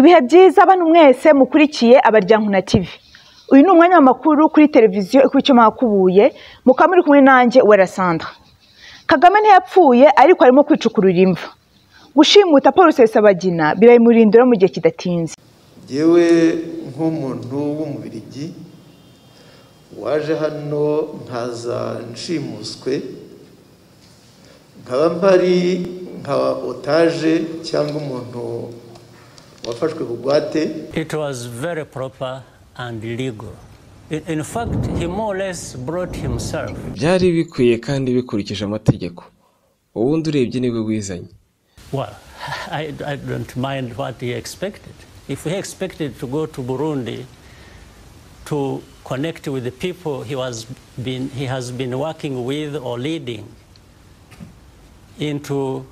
Ibihe byiza abantu mwese mukurikiye Abaryankuna TV. Uyu ni umwanya w'amakuru kuri televiziyo ikubiye mwakubuye, mukaba muri kumwe nanjye Uwera Sandra. Kagame ntiyapfuye ariko arimo kwicukurura imva. Gushimuta Paul Rusesabagina birayimurindira mu gihe kidatinze. Yewe nk'umuntu w'umubirigi waje hano nkaza nshimuswe, nkaba mpari nka otage cyangwa umuntu wafashwe bugwate. It was very proper and legal. In fact, he more or less brought himself. Byari bikwiye kandi bikurikije amategeko. Ubundi urebye niwe wizanye. Well, I don't mind what he expected. If he expected to go to Burundi to connect with the people he has been working with or leading into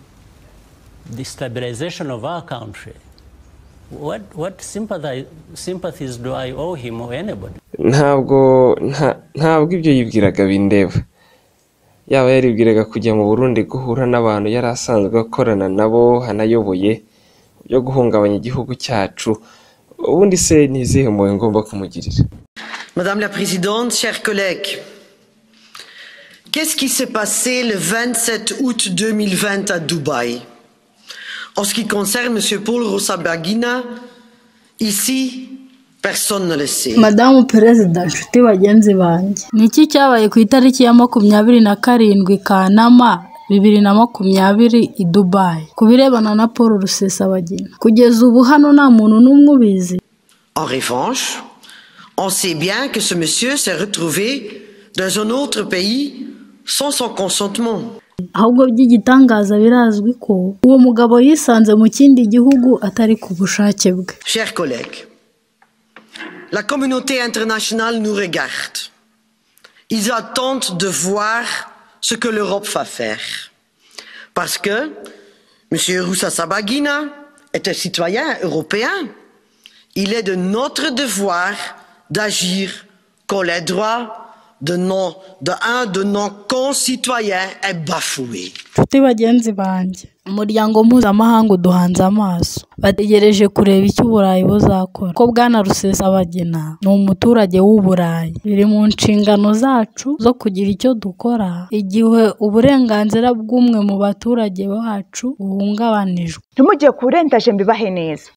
the stabilization of our country, what sympathies do I owe him or anybody? Ntabwo ibyo yibwiraga bindeba. Yaba yaribwiraga kujya mu Burundi guhura n'abantu yari asanzwe akorana nabo hanayoboye byo guhungabanya igihugu cyacu, ubundi se nizihe mpuhwe ngomba kumugirira? Madame la Présidente, chers collègues, qu'est-ce qui s'est passé le 27 août 2020 à Dubaï? En ce qui concerne M. Paul Rusesabagina, ici, personne ne le sait. Madamu Perezida, nshuti bagenzi banjye, ni iki cyabaye ku itariki ya 27 Kanama 2020 i Dubai ku birebana na Paul Rusesabagina? Kugeza ubu hano nta muntu n'umwe ubizi. En revanche, on sait bien que ce monsieur s'est retrouvé dans un autre pays sans son consentement. Ahubwo by'igitangaza birazwi ko uwo mugabo yisanze mu kindi gihugu atari ku bushake bwe. Chers collègues, la communauté internationale nous regarde. Ils attendent de voir ce que l'Europe va faire. Parce que M. Rusesabagina est un citoyen européen. Il est de notre devoir d'agir quand les droits de un de nos concitoyens est bafoué. Nshuti bagenzi banjye, umuryango mpuzamahanga uduhanze amaso, bategereje kureba icyo Uburayi buzakora. Ko Bwana Rusesabagina ni umuturage w'Uburayi, biri mu nshingano zacu zo kugira icyo dukora igihe uburenganzira bw'umwe mu baturage bacu buhungabanijwe. Ntimujye kurendaje mbibahe neza.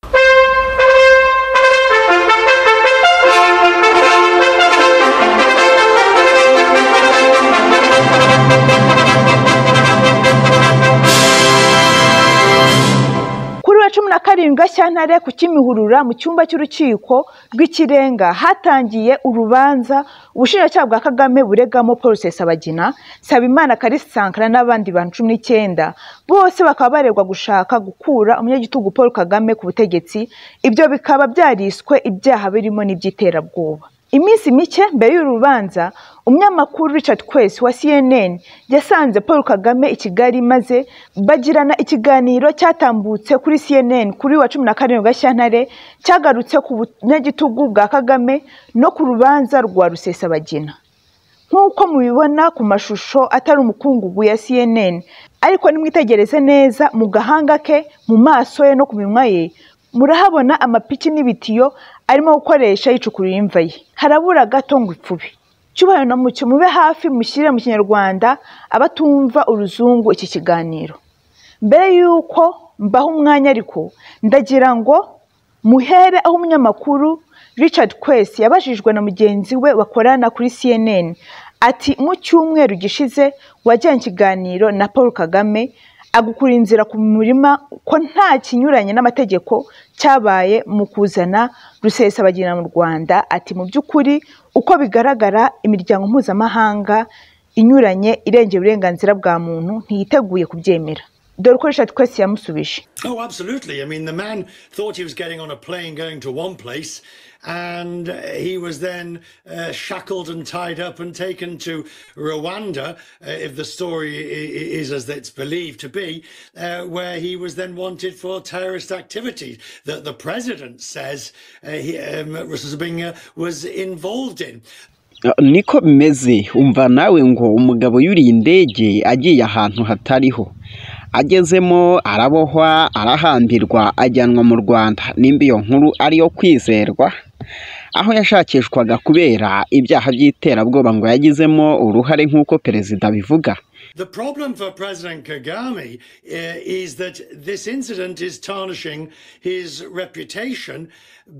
Kuri wa 17 Gashyantare ku Kimihurura mu cyumba cy'urukiko rw'ikirenga hatangiye urubanza ubushinjacyaha bwa Kagame buregamo Paul Rusesabagina, Nsabimana Callixte Sankara n'abandi bantu 19, bose bakaba baregwa gushaka gukura umunyagitugu Paul Kagame ku butegetsi. Ibyo bikaba byariswe ibyaha birimo n'iby'iterabwoba. Iminsi mike mbere y'urubanza, umunyamakuru Richard Quest wa CNN yasanze Paul Kagame i Kigali maze bagirana ikiganiro cyatambutse kuri CNN kuri wa 17 Gashyantare cyagarutse ku bunyagitugu bwa Kagame no ku rubanza rwa Rusesabagina. Nk'uko mubibona ku mashusho atari umukungugu ya CNN, ariko nimwitegereze neza mu gahanga ke, mu maso ye no ku minwa ye, murahabona amapiki n'ibitiyo arimo gukoresha yicukurira imva ye. Harabura gato ngo ipfube. Cyubahiro na mucyo mube hafi mushyire mu Kinyarwanda abatumva uruzungu iki kiganiro. Mbere yuko mbaho umwanya ariko ndagira ngo muhere aho umunyamakuru Richard Quest yabajijwe na mugenzi we bakorana kuri CNN ati mu cyumweru gishize wajyanye ikiganiro na Paul Kagame agukura inzira ku murima ko nta kinyuranye n'amategeko cyabaye mu kuzana Rusesabagina mu Rwanda. Ati mu by'ukuri uko bigaragara imiryango mpuzamahanga inyuranye irengera uburenganzira bwa muntu ntiyiteguye kubyemera. Dore uko Richard Quest yamusubije. Oh, absolutely. I mean, the man thought he was getting on a plane going to one place, and he was then shackled and tied up and taken to Rwanda, if the story is as it's believed to be, where he was then wanted for terrorist activities that the president says Rusesabagina was involved in. Niko bimeze. Umva nawe ngo umugabo yuriye indege agiye ahantu hatariho, Agezemo arabohwa, arahambirwa, ajyanwa mu Rwanda. Nimba iyo nkuru ariyo kwizerwa, aho yashakishwaga kubera ibyaha by'iterabwoba ngo yagizemo uruhare nk'uko perezida abivuga. The problem for President Kagame is that this incident is tarnishing his reputation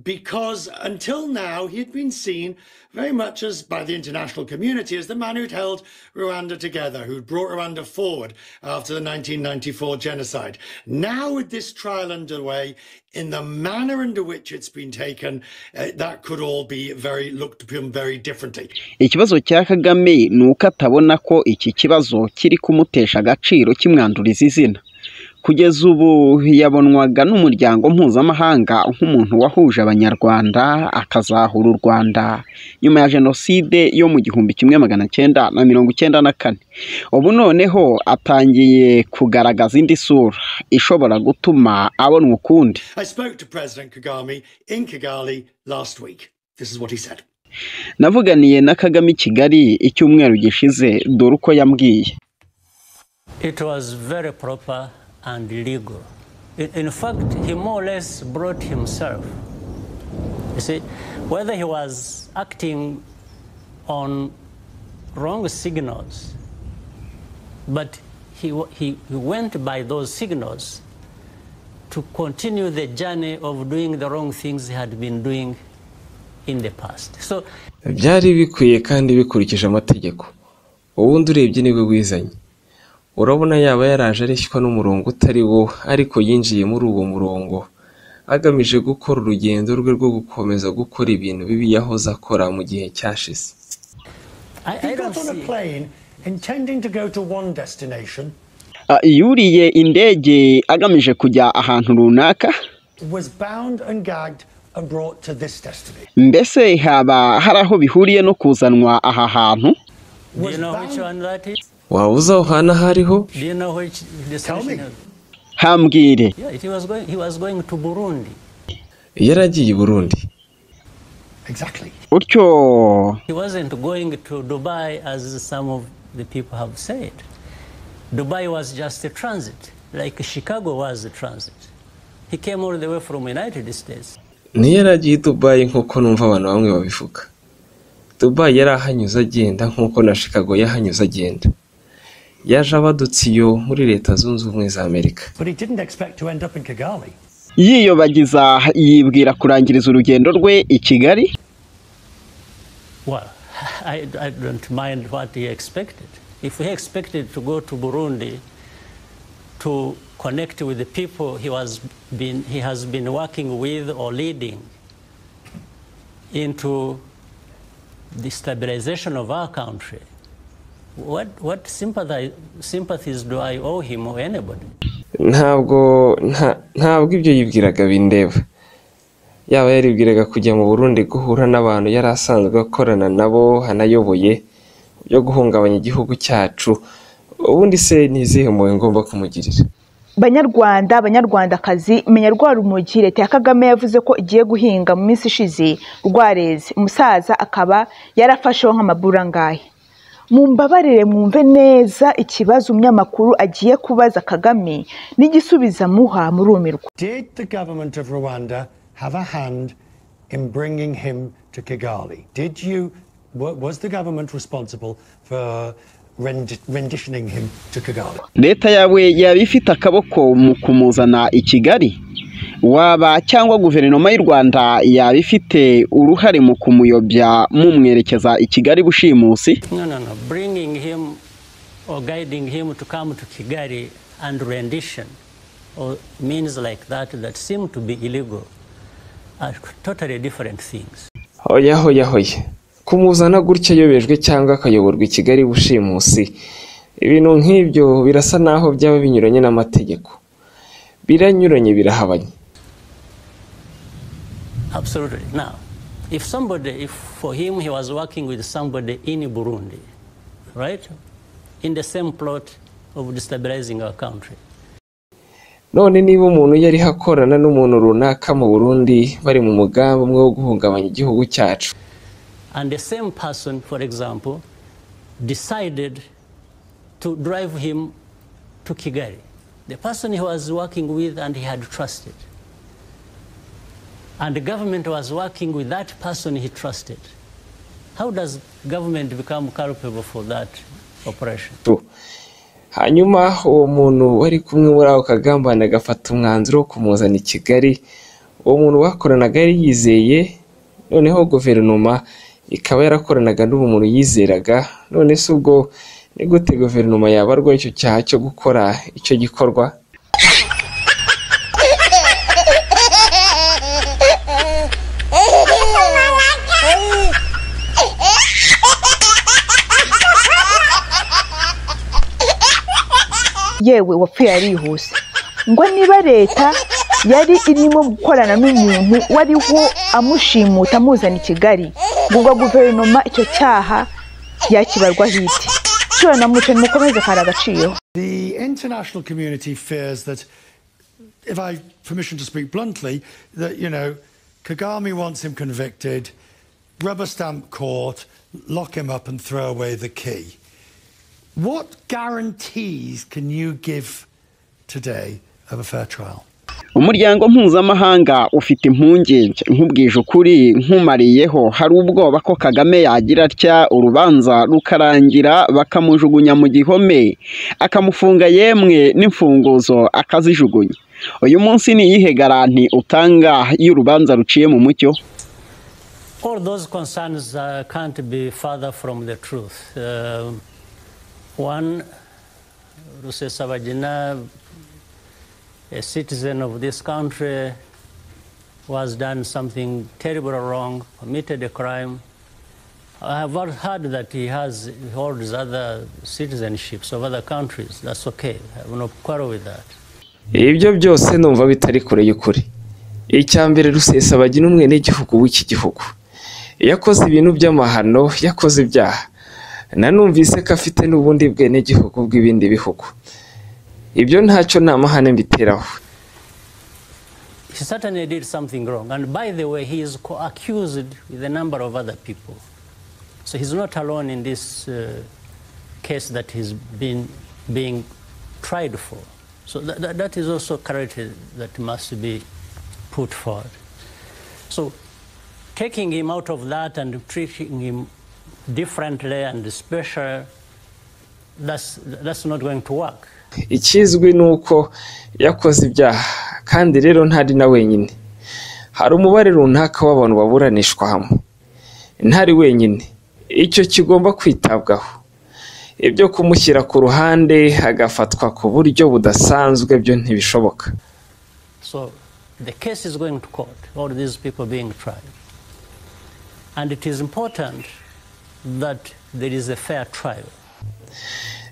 because until now he had been seen very much as by the international community as the man who'd held Rwanda together, who'd brought Rwanda forward after the 1994 genocide. Now with this trial underway, in the manner under which it's been taken, that could all be very looked upon very differently. Ikibazo cya Kagame ni uko atabona ko iki kibazo kiri kumutesha agaciro, kimwanduriza izina. Kugeza ubu yabonwaga n'umuryango mpuzamahanga nk'umuntu wahuje Abanyarwanda, akazahura u Rwanda nyuma ya jenoside yo mu 1994. Ubu noneho atangiye kugaragaza indi sura ishobora gutuma abonwa ukundi. I spoke to President Kagame in Kigali last week. This is what he said. Navuganiye na Kagame i Kigali icyumweru gishize, dore uko yambwiye. It was very proper and legal. In fact, he more or less brought himself. You see, whether he was acting on wrong signals, but he went by those signals to continue the journey of doing the wrong things he had been doing in the past. So, Byari bikwiye kandi bikurikije amategeko. Ubundi urebye niwe wizanye. Urabona yaba yaraje areshywa n'umurongo utari wo, ariko yinjiye muri uwo murongo agamije gukora urugendo rwe rwo gukomeza gukora ibintu bibi yahoze akora mu gihe cyashize. I He don't got on a see. plane intending to go to one destination, Yuriye indege agamije kujya ahantu runaka, was bound and gagged and brought to this destination. Mbese haba hari aho bihuriye no kuzanwa aha hantu? Do you Was know which bound one that is? Waba uzi aho hantu aho ariho? Do you know which destination? Hambwire. Yeah, he was going to Burundi. Yari agiye i Burundi. Exactly. Utyo. He wasn't going to Dubai as some of the people have said. Dubai was just a transit, like Chicago was a transit. He came all the way from United States. Ntiyari agiye i Dubayi nk'uko numva abantu bamwe babivuga. Dubayi yari ahanyuze agenda nk'uko na Chicago yahanyuze agenda. Yaje abadutse iyo muri Leta Zunze Ubumwe za Amerika. But he didn't expect to end up in Kigali. Yiyobagiza yibwira kurangiriza urugendo rwe i Kigali. Well, I don't mind what he expected. If he expected to go to Burundi to connect with the people he has been working with or leading into the stabilization of our country, what sympathies do I owe him or anybody? Ntabwo ibyo yibwiraga bindeba. Yaba yaribwiraga kujya mu Burundi guhura n'abantu yari asanzwe akorana nabo anayoboye byo guhungabanya igihugu cyacu, ubundi se ni izihe mpuhwe ngomba kumugirira? Banyarwanda, Banyarwandakazi, menya rwa rumogi leta ya Kagame yavuze ko igiye guhinga mu minsi ishize rwareze, umusaza akaba yarafasheho nk'amabura angahe. Mumbabarire mwumve neza ikibazo umunyamakuru agiye kubaza Kagame n'igisubizo amuha, murumirwa. Did the government of Rwanda have a hand in bringing him to Kigali? Was the government responsible for renditioning him to Kigali? Leta yawe yaba ifite akaboko mu kumuzana i Kigali? Waba cyangwa guverinoma y'u Rwanda yaba ifite uruhare mu kumuyobya mumwerekeza i Kigali bushimusi? No, no, no. Bringing him or guiding him to come to Kigali and rendition or means like that that seem to be illegal are totally different things. Hoya, hoya, hoya! Kumuzana gutya ayobejwe cyangwa akayoborwa i Kigali bushimusi, ibintu nk'ibyo birasa naho byaba binyuranye n'amategeko, biranyuranye, birahabanye. Absolutely. Now, if for him he was working with somebody in Burundi, right, in the same plot of destabilizing our country, None niba umuntu yariho akorana n'umuntu runaka mu Burundi, bari mu mugambi umwe wo guhungabanya igihugu cyacu, and the same person, for example, decided to drive him to Kigali, The person he was working with and he had trusted. And the government was working with that person he trusted. How does government become culpable for that operation? Hanyuma uwo muntu wari kumwe muri ako kagambane agafata umwanzuro wo kumuzana i Kigali, uwo muntu bakoranaga yari yizeye, noneho guverinoma ikaba yarakoranaga n'uwo muntu yizeraga. None se ubwo ni gute guverinoma yabarwa icyo cyaha cyo gukora icyo gikorwa? Yewe wapfuye yarihuse. Ngo niba leta yari irimo gukorana n'umuntu wariho amushimuta amuzana i Kigali, ngo guverinoma icyo cyaha yakibarwa hite? Cyo namuce mukomeze kara agaciro. The international community fears that, if I permission to speak bluntly, that, you know, Kagame wants him convicted, rubber stamp court, lock him up and throw away the key. What guarantees can you give today of a fair trial? Umuryango mpuzamahanga ufite impungenge, nkubwije ukuri nkumariyeho, hari ubwoba ko Kagame yagira atya urubanza rukarangira bakamujugunya mu gihome, akamufunga yemwe n'imfunguzo akazijugunya. Uyu munsi ni iyihe garanti utanga y'urubanza ruciye mu mucyo? All those concerns can't be further from the truth. One, Rusesabagina, a citizen of this country, who has done something terribly wrong, committed a crime. I have heard that he holds other citizenships of other countries. That's okay. I have no quarrel with that. Ibyo byose numva bitari kure y'ukuri. Icya mbere, Rusesabagina umwenegihugu w'iki gihugu, yakoze ibintu by'amahano, yakoze ibyaha. Nanumvise ko afite n'ubundi bwenegihugu bw'ibindi bihugu. Ibyo ntacyo nta mahane mbiteraho. He certainly did something wrong, and by the way, he is co-accused with a number of other people. So he's not alone in this case that he's been being tried for. So that is also clarity that must be put forward. So taking him out of that and treating him differently and special, that's not going to work. Ikizwi nuko yakoze ibyaha, kandi rero ntari na wenyine. Hari umubare runaka w'abantu baburanishwa hamwe, ntari wenyine. Icyo kigomba kwitabwaho. Ibyo kumushyira ku ruhande agafatwa ku buryo budasanzwe byo ntibishoboka. So the case is going to court, all these people being tried. And it is important that there is a fair trial.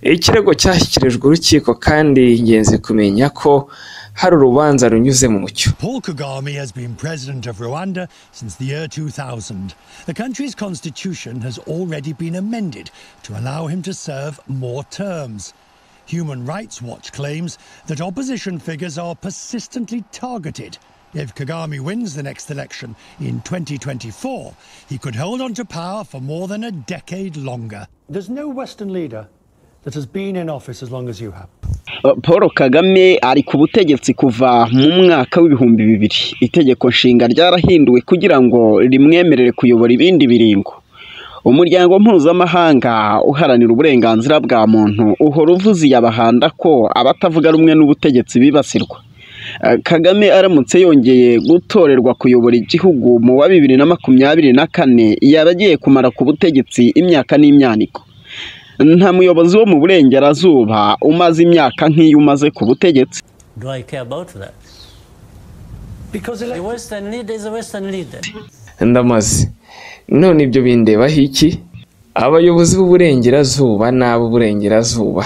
Ikirego cyashyikirijwe urukiko, kandi ingenzi kumenya ko hari urubanza runyuze mu mucyo. Paul Kagame has been president of Rwanda since the year 2000. The country's constitution has already been amended to allow him to serve more terms. Human Rights Watch claims that opposition figures are persistently targeted. If Kagame wins the next election in 2024, he could hold on to power for more than a decade longer. There's no Western leader that has been in office as long as you have. Paul Kagame ari ku butegetsi kuva mu mwaka w'2000. Itegeko nshinga ryarahinduwe kugira ngo rimwemerere kuyobora ibindi biringo. Umuryango mpuzamahanga uharanira uburenganzira bwa muntu uhora uvuze yabahanda ko abatavuga rumwe n'ubutegetsi bibasirwa. Kagame aramutse yongeye gutorerwa kuyobora igihugu mu wa 2024, yaba agiye kumara ku butegetsi imyaka n'imyaniko. Nta muyobozi wo mu burengerazuba umaze imyaka nk'iyo umaze ku butegetsi. Do I care about that? Because the Western leader is a Western leader. Ndamaze. None ibyo bindebaho iki? Abayobozi b'uburengerazuba n'ab'uburengerazuba.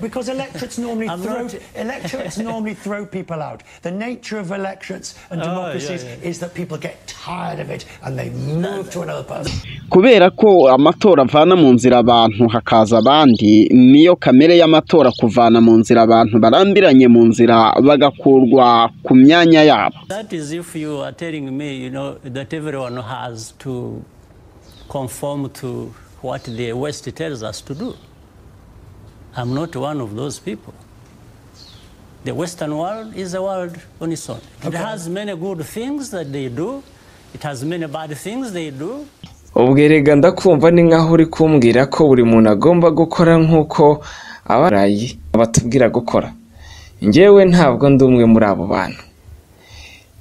Because electorates normally throw people out. The nature of electorates and democracies is that people get tired of it and they move to another person. Kubera ko amatora avana mu nzira abantu hakaza abandi, niyo kamere y'amatora kuvana mu nzira abantu barambiranye mu nzira bagakurwa ku myanya yabo. That is if you are telling me, you know, that everyone has to conform to what the West tells us to do. I'm not one of those people. The Western world is a world on its own. It has many good things that they do. It has many bad things they do. Ubwo erega ndakumva ni nkaho uri kumbwira ko buri muntu agomba gukora nk'uko abarayi batubwira gukora. Njyewe ntabwo ndi umwe muri abo bantu.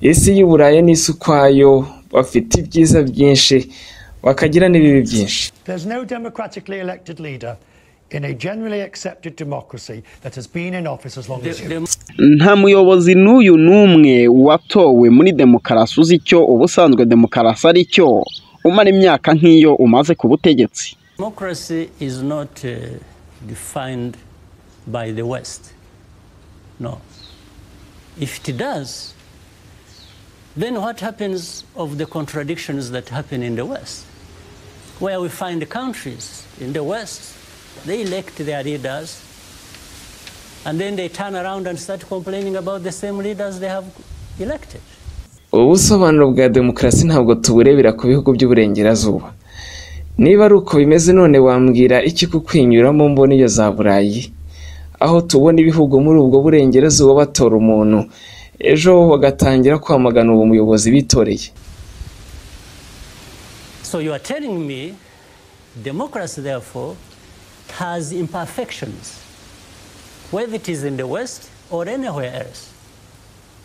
Isi y'Uburayi n'isi ukwayo, bafite ibyiza byinshi bakagira n'ibibi byinshi. There's no democratically elected leader in a generally accepted democracy that has been in office as long as you. Nta muyobozi n'uyu n'umwe watowe muri demokarasi uzi icyo ubusanzwe demokarasi ari cyo umara imyaka nk'iyo umaze ku butegetsi. Democracy is not defined by the West. No. If it does, then what happens of the contradictions that happen in the West? Where we find countries in the West, they elect their leaders, and then they turn around and start complaining about the same leaders they have elected. Ubusobanuro bwa demokarasi ntabwo tuburebera ku bihugu by'uburengerazuba. Niba ari uko bimeze none wambwira iki kukwinyuramo mbona iyo za Burayi, aho tubona ibihugu muri ubwo burengerazuba batora umuntu ejo bagatangira kwamagana uwo muyobozi bitoreye. So you are telling me democracy therefore has imperfections, whether it is in the West or anywhere else.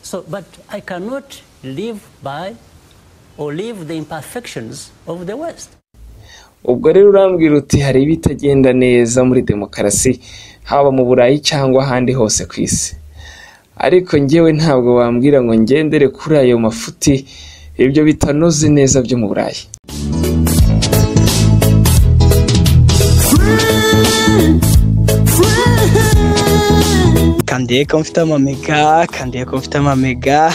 So, but I cannot live by or live the imperfections of the West. Ubwo rero urambwira uti hari ibitagenda neza muri demokarasi haba mu Burayi cyangwa ahandi hose ku isi. Ariko njyewe ntabwo wambwira ngo ngendere kuri ayo mafuti ibyo bitanoze neza byo mu Burayi. Kandiye ko mfite amamega, kandiye ko mfite amamega,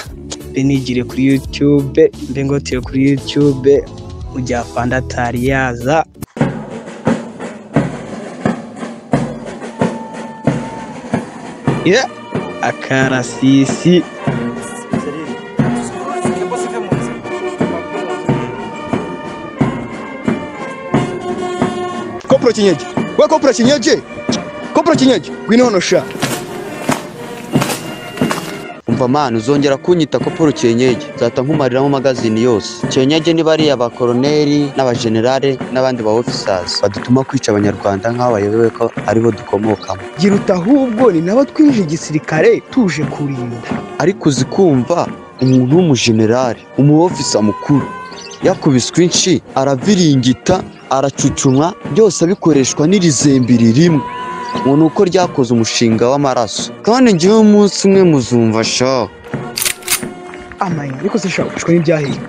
mbe nigire kuri YouTube, mbe ngotiye kuri YouTube mu gihe afande atari yaza. Yeah, akarasisi. Kopro kinyeje. We kopro kinyeje. Kopro kinyeje. Ngwino hano sha. Umva man uzongera kunyita kopro kinyeje. Nzata nkumariramo magazine yose. Kinyeje ni bariya ba colonel n'abagenerale n'abandi ba officers badutuma kwica abanyarwanda nk'aho bayobewe ko aribo dukomokamo. Giruta ahubwo ni nabo twinje igisirikare tuje kurinda. Ariko uzikumva umuntu w'umugenerale, umu officer mukuru yakubiswe inshi araviringita aracucumwa byose abikoreshwa n'irizembiri rimwe ngo nuko ryakoze umushinga w'amaraso. Kandi ngiye umunsi umwe muzumva sha amanya ariko se sha ushwe n'ibyahiye.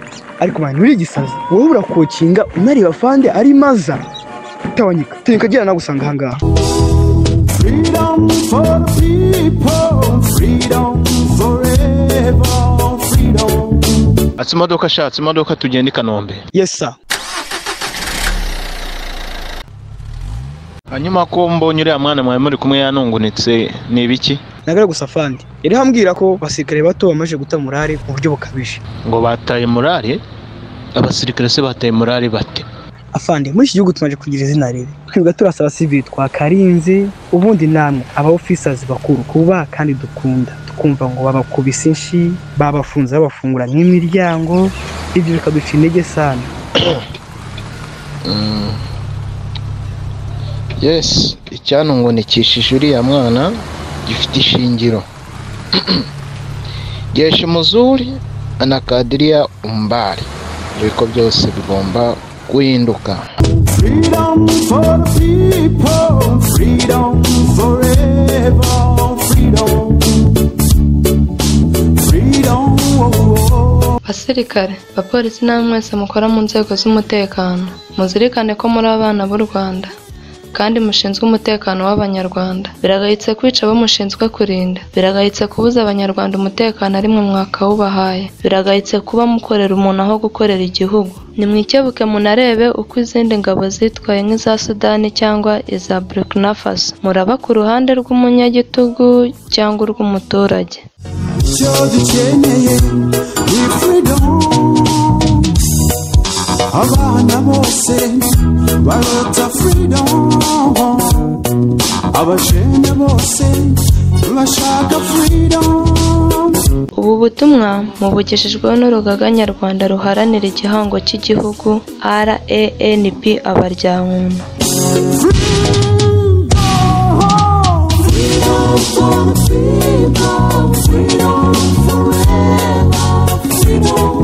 Ariko man uri gisazi wowe urakokinga unareba fande ari maza tawanyika tinka gira nagusanga ahangaha. Freedom for people, freedom forever, freedom. Atsi imodoka shatse imodoka tugenda i Kanombe. Yes sir. Hanyuma ko mbonye uriya mwana mwawe muri kumwe yanungunitse ni ibiki? Nagara gusa fandi yari hambwira ko abasirikare bato bamaze guta murare mu buryo bukabije. Ngo bataye murare? Abasirikare se bataye murare bate? Afande muri iki gihugu tumaze kugira izina ribi, twibuka turasaba civil twakarinze ubundi namwe aba officers bakuru kuba kandi dukunda tukumva ngo babakubise inshi babafunze babafungura n'imiryango, ibyo bikaduca intege sana. Yes, icyanungunikishije uriya mwana gifite ishingiro. Jeshi muzuri anakadiria umbali, ibiko byose bigomba guhinduka. Freedom for people, freedom forever, freedom, freedom. Basirikare, bapolisi namwe mwese mukora mu nzego z'umutekano, muzirikane ko muri abana b'u Rwanda kandi mushinzwe umutekano w'abanyarwanda. Biragayitse kwica abo mushinzwe kurinda, biragayitse kubuza abanyarwanda umutekano ari mwe mwakawubahaye, biragayitse kuba mukorera umuntu aho gukorera igihugu. Nimwikebuke munarebe uko izindi ngabo zitwaye nk'iza Sudani cyangwa iza Burkina Faso. Muraba ku ruhande rw'umunyagitugu cyangwa urw'umuturage. Icyo dukeneye ni freedom. Abana bose barota freedom, abajene bose Bashaka freedom. Ubu butumwa mubugejejweho n'Urugaga Nyarwanda ruharanira igihango cy'igihugu RANP Abaryankuna. Freedom for the people, freedom forever, freedom.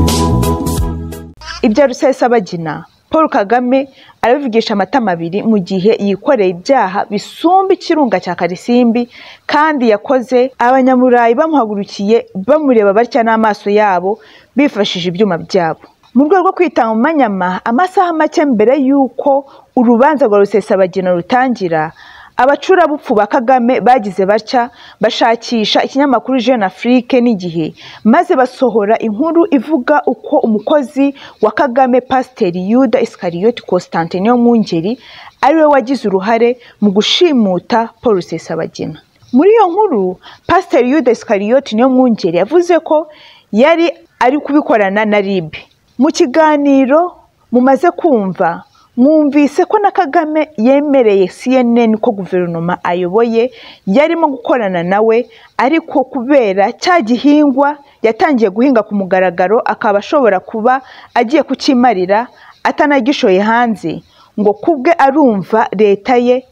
Ibya Rusesabagina, Paul Kagame arabivugisha amatama abiri mu gihe yikoreye ibyaha bisumba ikirunga cya Karisimbi kandi yakoze abanyamurayi bamuhagurukiye bamureba batya n'amaso yabo bifashishije ibyuma byabo. Mu rwego rwo kwitanga mu manyama, amasaha make mbere y'uko urubanza rwa Rusesabagina rutangira, abacurabupfu ba Kagame bagize batya bashakisha ikinyamakuru Jeune Afrique n'Igihe, maze basohora inkuru ivuga uko umukozi wa Kagame Pasiteri Yuda Iskariyoti Constantin Niyomwungeri ariwe wagize uruhare mu gushimuta Paul Rusesabagina. Muri iyo nkuru, Pasiteri Yuda Iskariyoti Niyomwungeri yavuze ko yari ari kubikorana na RIB. Mu kiganiro mumaze kumva, mwumvise ko na Kagame yemereye CNN ko guverinoma ayoboye yarimo gukorana nawe, ariko kubera cya gihingwa yatangiye guhinga ku mugaragaro akaba ashobora kuba agiye kukimarira atanagishoye hanze, ngo kubwe arumva leta ye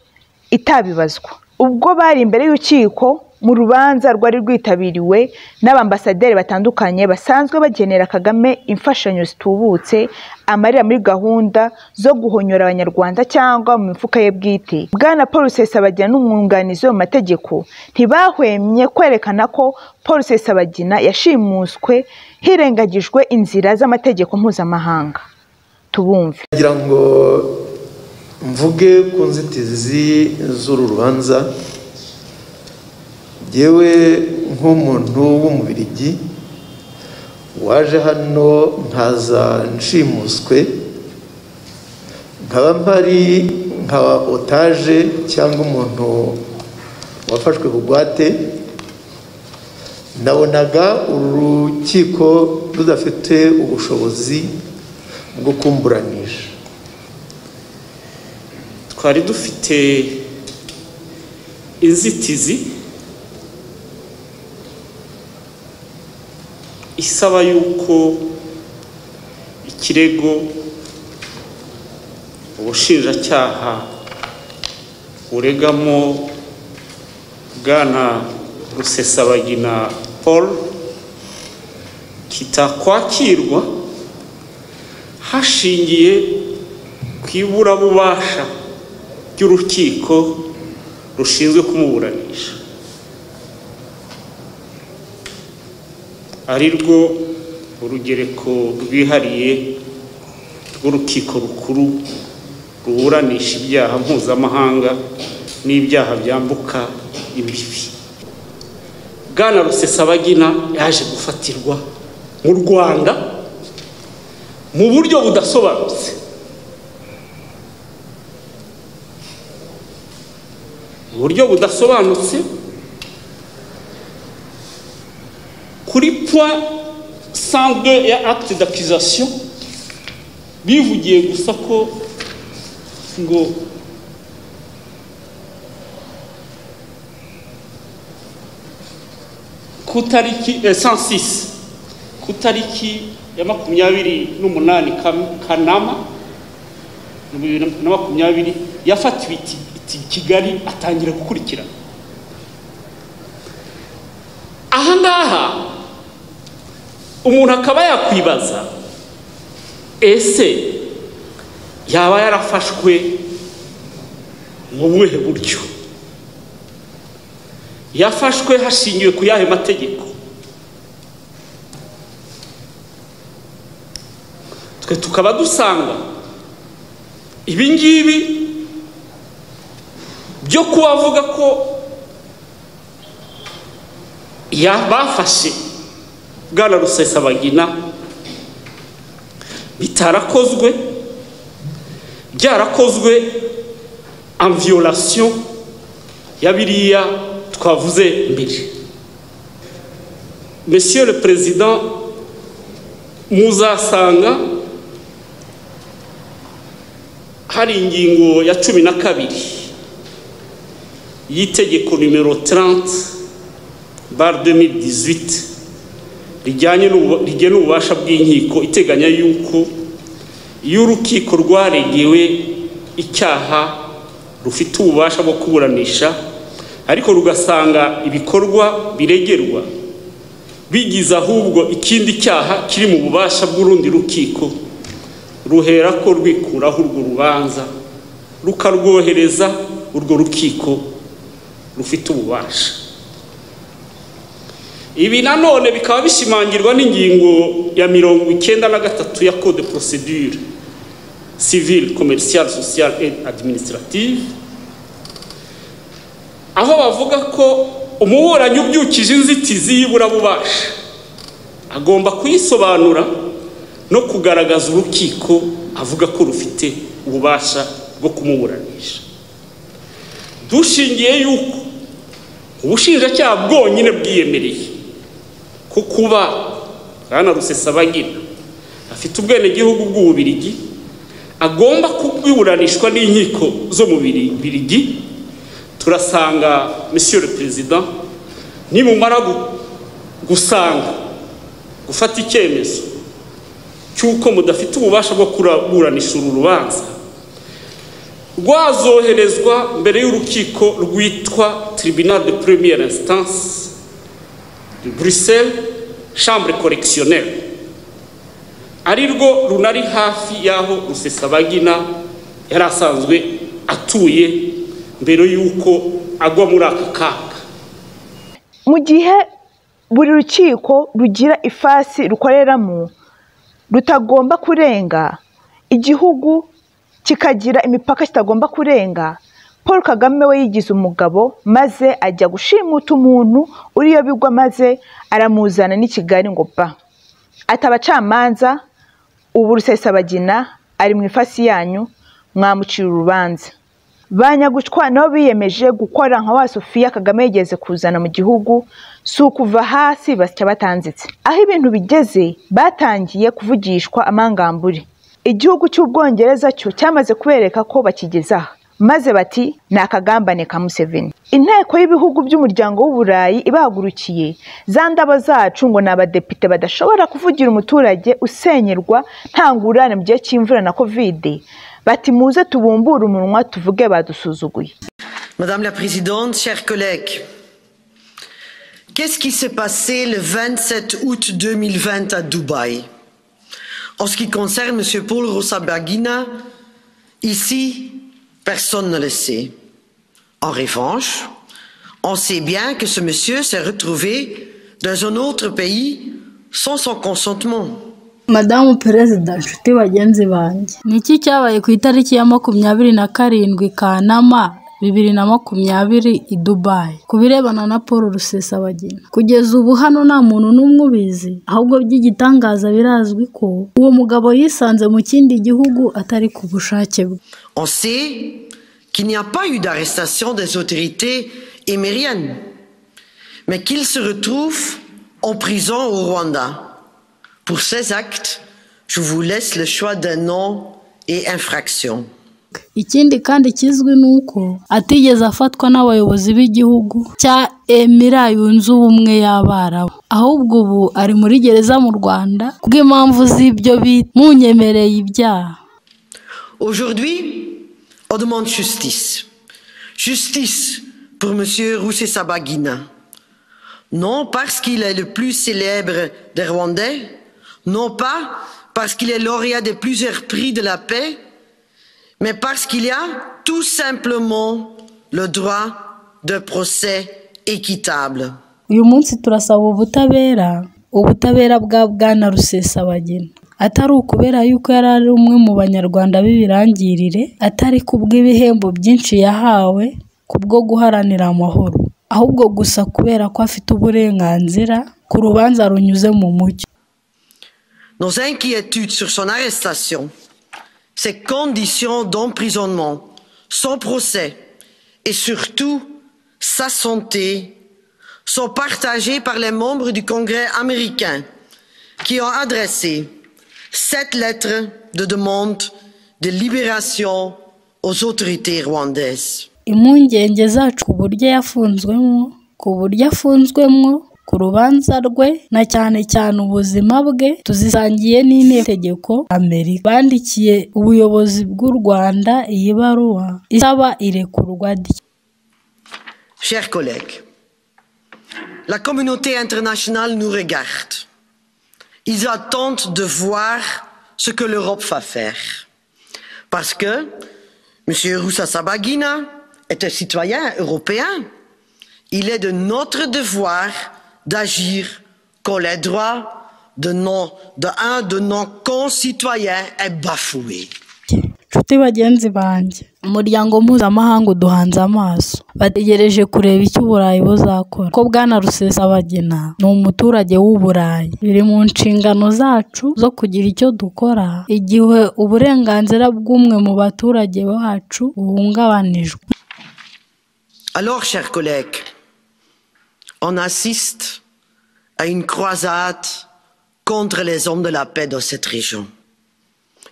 itabibazwa. Ubwo bari imbere y'urukiko mu rubanza rwari rwitabiriwe n'abambasaderi batandukanye basanzwe bagenera Kagame imfashanyo zitubutse amarira muri gahunda zo guhonyora Abanyarwanda cyangwa mu mifuka ye bwite, Bwana Paul Rusesabagina n'umwunganizi we mu mategeko ntibahwemye kwerekana ko Paul Rusesabagina yashimuswe hirengagijwe inzira z'amategeko mpuzamahanga. Tubumve. Kugira ngo mvuge ku nzitizi z'uru rubanza, yewe nk'umuntu w'umubirigi waje hano nkaza nshimuswe, nkaba mpari nka otaje cyangwa umuntu wafashwe bugwate, nabonaga urukiko rudafite ubushobozi bwo kumburanisha. Twari dufite inzitizi isaba yuko ikirego ubushinjacyaha buregamo Bwana Rusesabagina Paul kitakwakirwa hashingiye ku iburabubasha ry'urukiko rushinzwe kumuburanisha, ari rwo urugereko rwihariye rw'urukiko rukuru ruburanisha ibyaha mpuzamahanga n'ibyaha byambuka imbibi. Bwana Rusesabagina yaje gufatirwa mu Rwanda mu buryo budasobanutse, mu buryo budasobanutse kuri point 102 ya acte d'accusation bivugiye gusa ko ngo ku tariki 106 ku tariki ya 28 Kanama 2020 yafatiwe i Kigali atangira gukurikirana. Aha ngaha umuntu akaba yakwibaza, ese yaba yarafashwe mu buhe buryo? Yafashwe hashingiwe ku yahe mategeko? Twe tukaba dusanga ibi ngibi byo kubavuga ko bafashe Bwana Rusesabagina bitarakozwe, byarakozwe en violation ya biriya twavuze mbere. Monsieur le Président, muzasanga hari ingingo ya 12 y'itegeko numero 30 bar 2018 rijyanye rigena ububasha bw'inkiko iteganya yuko iyo urukiko rwaregewe icyaha rufite ububasha bwo kuburanisha ariko rugasanga ibikorwa biregerwa bigize ahubwo ikindi cyaha kiri mu bubasha bw'urundi rukiko, ruhera ko rwikuraho urwo rubanza rukarwohereza urwo rukiko rufite ububasha. Ibi nanone bikaba bishimangirwa n'ingingo ya 93 ya Code de procédure civile, commerciale, sociale et administrative, aho bavuga ko umuburanyi ubyukije inzitizi y'iburabubasha agomba kuyisobanura no kugaragaza urukiko avuga ko rufite ububasha bwo kumuburanisha. Dushingiye yuko ubushinjacyaha bwonyine bwiyemereye ko kuba Bwana Rusesabagina afite ubwenegihugu bw'Ububiligi agomba kuburanishwa n'inkiko zo mu Bubiligi, turasanga Monsieur le Président nimumara gusanga gufata icyemezo cy'uko mudafite ububasha bwo kuburanisha uru rubanza, rwazoherezwa mbere y'urukiko rwitwa Tribunal de première instance de Bruxelles, chambre correctionnelle, ari rwo runari hafi y'aho Rusesabagina yari asanzwe atuye mbere y'uko agwa muri aka kaga. Mu gihe buri rukiko rugira ifasi rukoreramo rutagomba kurenga, igihugu kikagira imipaka kitagomba kurenga, Paul Kagame we yigize umugabo maze ajya gushimuta umuntu uriyo bigwa maze aramuzana n'i Kigali ngo ba ati abacamanza, ubu Rusesabagina ari mu ifasi yanyu, mwamucira urubanza. Banyagucwa nabo biyemeje gukora nka wa Sofia Kagame yigeze kuzana mu gihugu, si ukuva hasi basya batanzitse. Aho ibintu bigeze batangiye kuvugishwa amangambure. Igihugu cy'Ubwongereza cyo cyamaze kubereka ko bakigeze aha, maze bati ni akagambane ka Museveni. Inteko y'ibihugu by'umuryango w'Uburayi ibahagurukiye, za ndabo zacu ngo ni abadepite badashobora kuvugira umuturage usenyerwa nta ngurane mu gihe cy'imvura na Covid, bati muze tubumbure umunwa tuvuge badusuzuguye. Madame la Présidente, chers collègues, qu'est-ce qui s'est passé le 27 août 2020 à Dubaï? En ce qui concerne M. Paul Rusesabagina, ici, personne ne le sait. En revanche, on sait bien que ce monsieur s'est retrouvé dans un autre pays sans son consentement. Madamu Perezida, nshuti bagenzi banjye, ni iki cyabaye ku itariki ya 27 Kanama 2020 i Dubai ku birebana na Paul Rusesabagina? Kugeza ubu hano nta muntu n'umwe ubizi, ahubwo by'igitangaza birazwi ko uwo mugabo yisanze mu kindi gihugu atari ku bushake bwe. On sait qu'il n'y a pas eu d'arrestation des autorités émiriennes, mais qu'il se retrouve en prison au Rwanda. Pour ces actes, je vous laisse le choix d'un nom et infraction. Ikindi kandi kizwi ni uko atigeze afatwa n'abayobozi b'igihugu cya Emira yunze ubumwe y'Abarabu, ahubwo ubu ari muri gereza mu Rwanda kubw'impamvu z'ibyo bita munyemereye ibyaha. Aujourd'hui, on demande justice. Justice pour monsieur Rusesabagina. Non parce qu'il est le plus célèbre des Rwandais, non pas parce qu'il est lauréat de plusieurs prix de la paix, mais parce qu'il y a tout simplement le droit d'un procès équitable. Uyu munsi turasaba ubutabera, ubutabera bwa Bwana Rusesabagina. Atari ukubera yuko yari ari umwe mu Banyarwanda b'ibirangirire, atari kubw'ibihembo byinshi yahawe kubwo guharanira amahoro, ahubwo gusa kubera ko afite uburenganzira ku rubanza runyuze mu mucyo. Nos inquiétudes sur son arrestation, ses conditions d'emprisonnement, son procès et surtout sa santé sont partagées par les membres du Congrès américain qui ont adressé 7 lettres de demande de libération aux autorités rwandaises. Impungenge zacu ku buryo yafunzwemo, ku buryo afunzwemo ku rubanza rwe na cyane cyane ubuzima bwe tuzisangiye n'inteko Amerika. Bandikiye ubuyobozi bw'u Rwanda iyi baruwa isaba irekurwa rye. Chers collègues, la communauté internationale nous regarde. Ils attendent de voir ce que l'Europe va faire. Parce que M. Rusesabagina est un citoyen européen. Il est de notre devoir d'agir quand les droits de un de nos concitoyens est bafoué. Nshuti bagenzi banjye, umuryango mpuzamahanga uduhanze amaso, bategereje kureba icyo Uburayi buzakora. Ko Bwana Rusesabagina ni umuturage w'Uburayi, biri mu nshingano zacu zo kugira icyo dukora igihe uburenganzira bw'umwe mu baturage bacu buhungabanijwe. Alors, chers collègues, on assiste à une croisade contre les hommes de la paix dans cette région.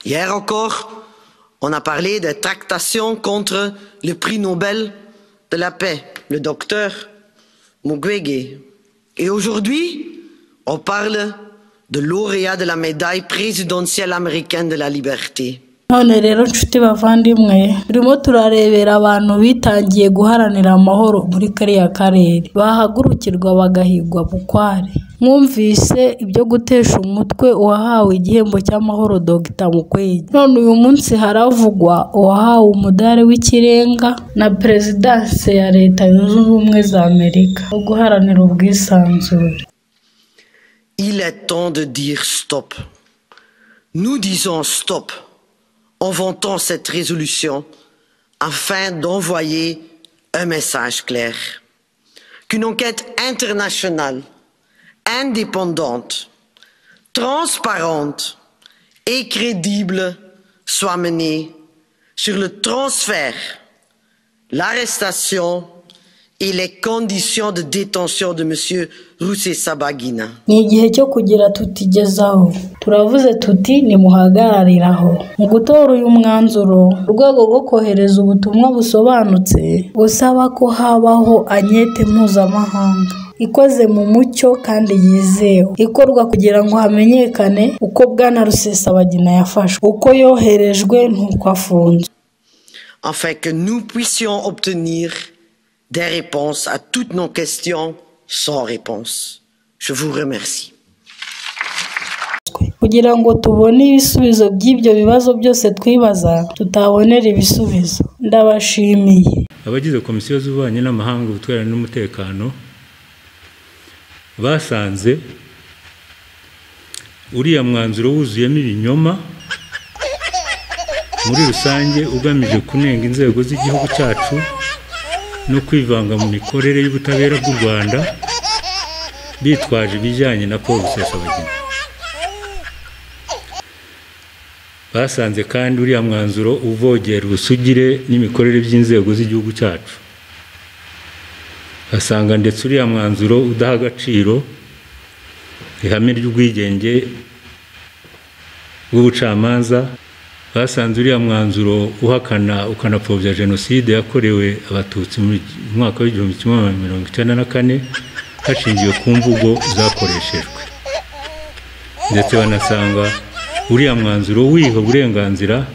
Hier encore, on a parlé des tractations contre le prix Nobel de la paix, le docteur Mukwege. Et aujourd'hui, on parle de lauréat de la médaille présidentielle américaine de la liberté. None rero nshuti bavandimwe, turimo turarebera abantu bitangiye guharanira amahoro muri kariya karere, bahagurukirwa bagahigwa bukware. Mwumvise ibyo gutesha umutwe uwahawe igihembo cy'amahoro Dr Mukwege. None uyu munsi haravugwa uwahawe umudari w'ikirenga na Perezidanse ya Leta Zunze Ubumwe za Amerika wo guharanira ubwisanzure. Il est temps de dire stop. Nous disons stop en votant cette résolution afin d'envoyer un message clair. Qu'une enquête internationale, indépendante, transparente et crédible soit menée sur le transfert, l'arrestation et les conditions de détention de M. Rusesabagina. Ni igihe cyo kugira tutigezaho, turavuze tuti nimuhagarariraho. Mu gutora uyu mwanzuro, urwego rwo kohereza ubutumwa busobanutse busaba ko habaho ankete mpuzamahanga ikoze mu mucyo kandi yizewe, ikorwa kugira ngo hamenyekane uko Bwana Rusesabagina yafashwe, uko yoherejwe n'uko afunzwe. Afin que nous puissions obtenir des réponses à toutes nos questions sans réponse. Je vous remercie. Kugira ngo tubone ibisubizo by'ibyo bibazo byose twibaza tutabonera ibisubizo. Ndabashimiye. Abagize komisiyo z'ububanyi n'amahanga, ubutwererane n'umutekano basanze uriya mwanzuro wuzuyemo ibinyoma muri rusange ugamije kunenga inzego z'igihugu cyacu no kwivanga mu mikorere y'ubutabera bw'u Rwanda bitwaje ibijyanye na Paul Rusesabagina. Basanze kandi uriya mwanzuro uvogera ubusugire n'imikorere by'inzego z'igihugu cyacu. Basanga ndetse uriya mwanzuro udaha agaciro ihame ry'ubwigenge bw'ubucamanza. Basanze uriya mwanzuro uhakana ukanapfobya jenoside yakorewe Abatutsi mu mwaka w'1994 hashingiwe ku mvugo zakoreshejwe. Ndetse banasanga uriya mwanzuro wiha uburenganzira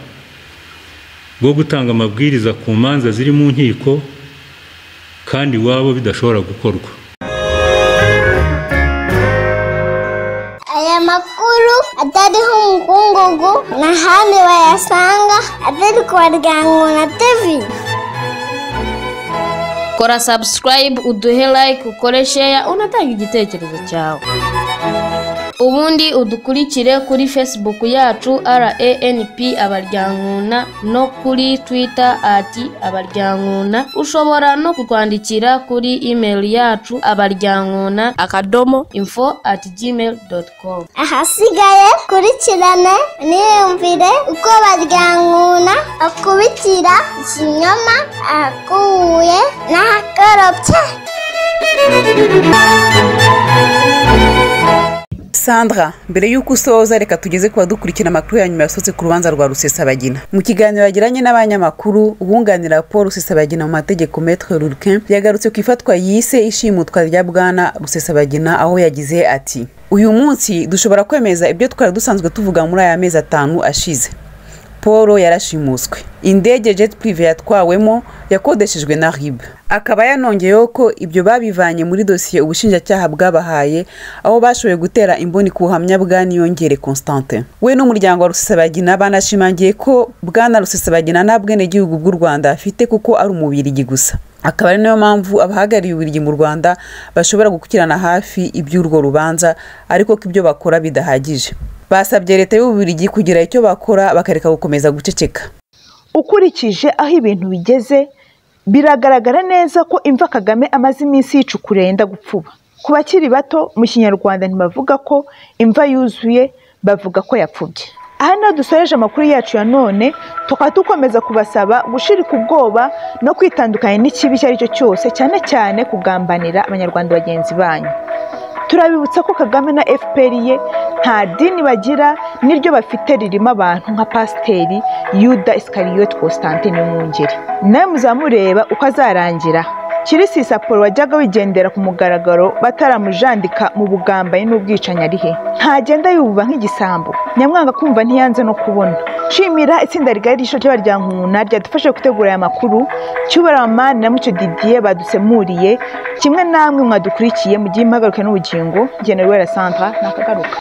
bwo gutanga amabwiriza ku manza ziri mu nkiko kandi iwabo bidashobora gukorwa. Aya makuru atariho umukungugu n'ahandi wayasanga atari ku Baryankuna TV. Kora subscribe, uduhe like, ukore share, unatanga igitekerezo cyawe. Ubundi udukurikire kuri Facebook yacu RANP Abaryankuna no kuri Twitter @Abaryankuna. Ushobora no kutwandikira kuri email yacu abaryankuna.info@gmail.com. Ahasigaye kurikirane niyumvire uko Baryankuna akubitira ikinyoma ahakuye n'ahakorobye. Sandra, mbere y'uko usoza reka tugeze ku badukurikira amakuru ya nyuma yasohotse ku rubanza rwa Rusesabagina. Mu kiganiro yagiranye n'abanyamakuru, uwunganira Paul Rusesabagina mu mategeko Maître Lurquin yagarutse ku ifatwa yise ishimutwa rya Bwana Rusesabagina, aho yagize ati: "Uyu munsi dushobora kwemeza ibyo twari dusanzwe tuvuga muri aya mezi 5 ashize. Paul yarashimuswe. Indege jet privé yatwawemo yakodeshejwe na RIB." Akaba yanongeyeho ko ibyo babivanye muri dosiye ubushinjacyaha bwabahaye, aho bashoboye gutera imboni ku buhamya bwa Niyongere Constantin. We n'umuryango wa Rusesabagina banashimangiye ko Bwana Rusesabagina nta bwenegihugu bw'u Rwanda afite kuko ari umubirigi gusa. Akaba ari nayo mpamvu abahagarariye Ububiligi mu Rwanda bashobora gukurikirana hafi iby'urwo rubanza, ariko ko ibyo bakora bidahagije. Basabye leta y'Ububiligi kugira icyo bakora bakareka gukomeza guceceka. Ukurikije aho ibintu bigeze, biragaragara neza ko imva Kagame amaze iminsi yicukura yenda gupfuba. Ku bakiri bato mu Kinyarwanda ntibavuga ko imva yuzuye, bavuga ko yapfubye. Aha niho dusoreje amakuru yacu ya none, tukaba dukomeza kubasaba gushirika ubwoba no kwitandukanya n'ikibi icyo ari cyo cyose, cyane cyane kugambanira Abanyarwanda bagenzi banyu. Turabibutsa ko Kagame na FPR ye nta dini bagira, n'iryo bafite ririmo abantu nka Pasiteri Yuda Iskariyoti Constantine Mwungeri. Nawe muzamureba uko azarangira. Kirisisa Paul wajyaga wigendera ku mugaragaro bataramujandika mu bugambanyi n'ubwicanyi ari he? Ntagenda yububa nk'igisambo. Nyamwanga kumva ntiyanze no kubona. Nshimira itsinda rigari ry'ishuri ry'Abaryankuna ryadufashije gutegura aya makuru, Cyubaramani na Mucyo Didier badusemuriye, kimwe namwe mwadukurikiye mugiye impagarike n'ubugingo. Njye na Ruwera Sandra nakagaruka.